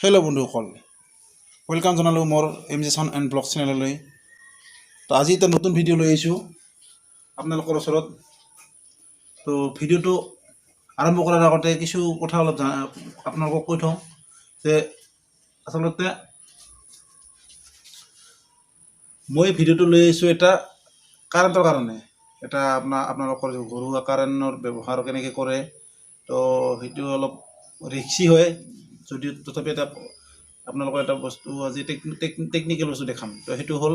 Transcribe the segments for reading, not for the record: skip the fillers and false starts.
Hello' বন্ধুসকল, welcome জনালোঁ মোৰ M G sound and blog চেনেললৈ। তো আজি এটা নতুন ভিডিঅ' লৈ আহিছোঁ আপোনালোকৰ ওচৰত। তো ভিডিঅ'টো আৰম্ভ কৰাৰ আগতে কিছু কথা অলপ আপোনালোকক কৈ থওঁ যে আচলতে মই ভিডিঅ'টো লৈ আহিছোঁ এটা কাৰেণ্টৰ কাৰণে, এটা আপোনালোকৰ ঘৰুৱা কাৰেণ্টৰ ব্যৱহাৰ কেনেকৈ কৰে। তো সেইটো অলপ ৰিক্সি হয় যদিও তথাপি এটা আপোনালোকৰ এটা বস্তু আজি টেকনিকেল বস্তু দেখাম। তো সেইটো হ'ল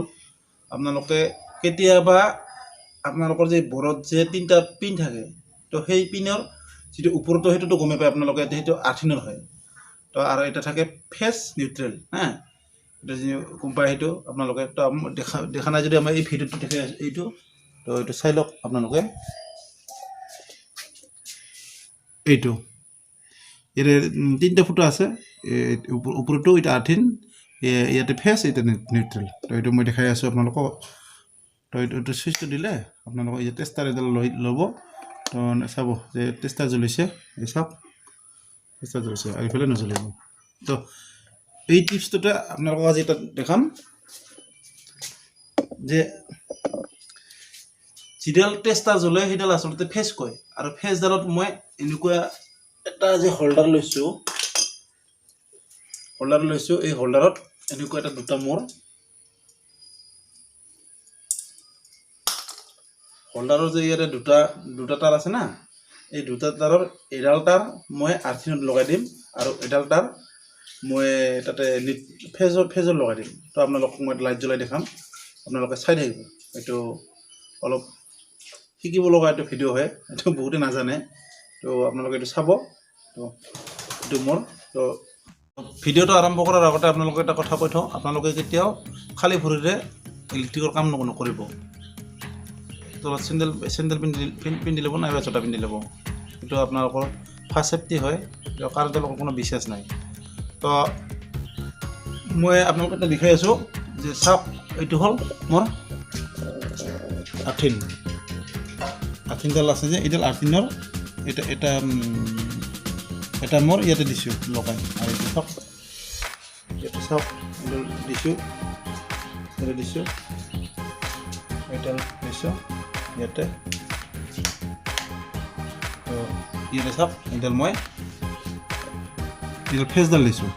আপোনালোকে কেতিয়াবা আপোনালোকৰ যে বৰত যে তিনিটা পিন থাকে, তো সেই পিনৰ যিটো ওপৰতো সেইটোতো গমেই পায় আপোনালোকে, সেইটো আৰ্থিনৰ হয়। তো আৰু এটা থাকে ফেচ নিউট্ৰেল, হা, এইটো যি গম পায় সেইটো আপোনালোকে। তো দেখা নাই যদি আমাৰ এই ভিডিঅ'টো দেখে এইটো, তো এইটো চাই লওক আপোনালোকে। এইটো ইয়াতে তিনিটা ফুটা আছে, ওপৰতো এটা আৰ্থিন, ইয়াতে ফেচ, এটা নিউট্ৰেল। তো এইটো মই দেখাই আছোঁ আপোনালোকক। তো এইটো চুইচটো দিলে আপোনালোকৰ ইয়াতে টেষ্টাৰ এডাল লৈ ল'ব। তো চাব যে টেষ্টাৰ জ্বলিছে, এই চাওক টেষ্টাৰ জ্বলিছে আৰু ইফালে নজ্বলিব। তো এই টিপছটোতে আপোনালোকক আজি তাত দেখাম যে যিডাল টেষ্টাৰ জ্বলে সেইডাল আচলতে ফেচ কয়। আৰু ফেচডালত মই এনেকুৱা এটা যে হোল্ডাৰ লৈছোঁ, এই হোল্ডাৰত এনেকুৱা এটা দুটা মোৰ হোল্ডাৰৰ যে ইয়াতে দুটা দুটা তাঁৰ আছে না, এই দুটা তাঁৰৰ এডাল তাঁৰ মই আৰ্থিনত লগাই দিম আৰু এডাল তাঁৰ মই তাতে ফেজত লগাই দিম। তো আপোনালোকক মই লাইট জ্বলাই দেখাম, আপোনালোকে চাই থাকিব। এইটো অলপ শিকিব লগা এইটো ভিডিঅ' হয়, এইটো বহুতে নাজানে, তো আপোনালোকে এইটো চাব। তো এইটো মোৰ। তো ভিডিঅ'টো আৰম্ভ কৰাৰ আগতে আপোনালোকে এটা কথা কৈ থওঁ, আপোনালোকে কেতিয়াও খালী ভৰিৰে ইলেক্ট্ৰিকৰ কাম নকৰিব। তলত চেণ্ডেল পিন্ধি ল'ব নাইবা জোতা পিন্ধি ল'ব। এইটো আপোনালোকৰ ফাৰ্ষ্ট ছেফটি হয়, কাৰেণ্টৰ লগত কোনো বিশ্বাস নাই। তো মই আপোনালোকক এটা দেখাই আছোঁ যে চাওক, এইটো হ'ল মোৰ আৰ্থিন, আৰ্থিনডাল আছে যে এইডাল আৰ্থিনৰ এটা এটা এটা মোৰ ইয়াতে দিছোঁ লগাই। আৰু এইটো চাওক, ইয়াতে চাওক, এইডাল দিছোঁ, ইয়াতে দিছোঁ, এইডাল দিছোঁ ইয়াতে। তো ইয়াতে চাওক, এইডাল মই এইডাল ফেচডাল দিছোঁ,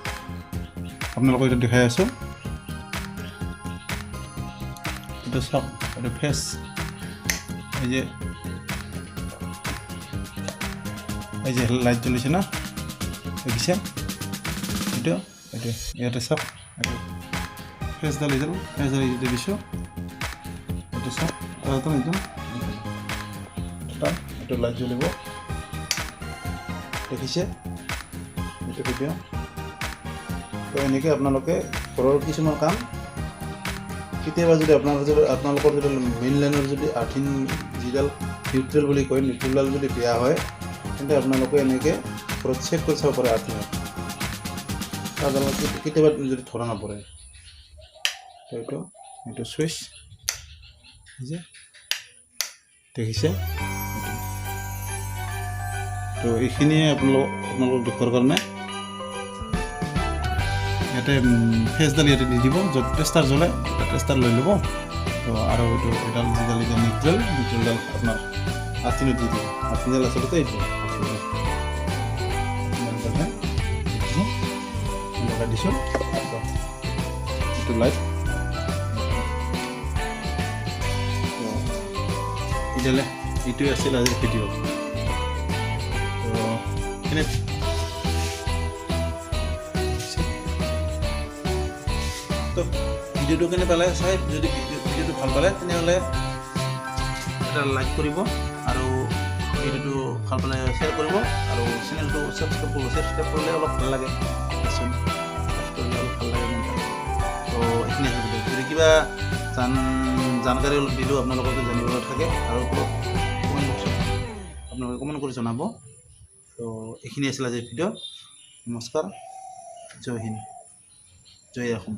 আপোনালোকক এইটো দেখাই আছোঁ। এইটো চাওক, এইটো ফেচ, এই যে এই যে লাইট জ্বলিছে না, দেখিছে? এইটো এইটো ইয়াতে চাওক, এইটো ফেচডাল, এইডাল ফেচডাল এইটো দিছোঁ। এইটো চাওক, এইটো এইটো এটা এইটো লাইট জ্বলিব, দেখিছে এইটো ভিডিঅ'। তো এনেকৈ আপোনালোকে ঘৰৰ কিছুমান কাম কেতিয়াবা যদি আপোনালোকৰ যদি মেইন লাইনৰ যদি আৰ্থিন যিডাল নিউট্ৰেল বুলি কয়, নিউট্ৰেলডাল যদি বেয়া হয়, তেন্তে আপোনালোকে এনেকৈ ঘৰত চেক কৰি চাব পাৰে আৰ্থিনত। তাৰডালত কেতিয়াবা যদি ধৰা নপৰে, তো এইটো চুইচ যে দেখিছে, তো এইখিনিয়ে আপোনালোকক দেখুৱাৰ কাৰণে। ইয়াতে ফেচডাল ইয়াতে দি দিব, য'ত টেষ্টাৰ জ্বলে এটা টেষ্টাৰ লৈ ল'ব। তো আৰু এইটো এডাল যিডাল এতিয়া নিউট্ৰেলডাল আপোনাৰ আৰ্থিনত দি দিব। আৰ্থিনডাল আচলতে এইটো লগাই দিছোঁ, এইটো লাইট। তো এইডালে এইটোৱে আছিল আজিৰ ভিডিঅ'। তো এনে তো ভিডিঅ'টো কেনে পালে চাই, যদি ভিডিঅ'টো ভাল পালে তেনেহ'লে এটা লাইক কৰিব আৰু ভিডিঅ'টো ভাল পালে শ্বেয়াৰ কৰিব আৰু চেনেলটো ছাবস্ক্ৰাইব কৰিব। ছাবস্ক্ৰাইব কৰিলে অলপ ভাল লাগে, ছাবস্ক্ৰাইব কৰিলে অলপ ভাল লাগে মনটো। তো এইখিনি আছে ভিডিঅ'। যদি কিবা জানকাৰী অলপ দিলেও আপোনালোকৰ যদি জানিবলৈ থাকে আৰু কমেণ্ট বক্সত আপোনালোকে কমেণ্ট কৰি জনাব। তো এইখিনি আছিল আজিৰ ভিডিঅ'। নমস্কাৰ, জয় হিন্দ, জয় অসম।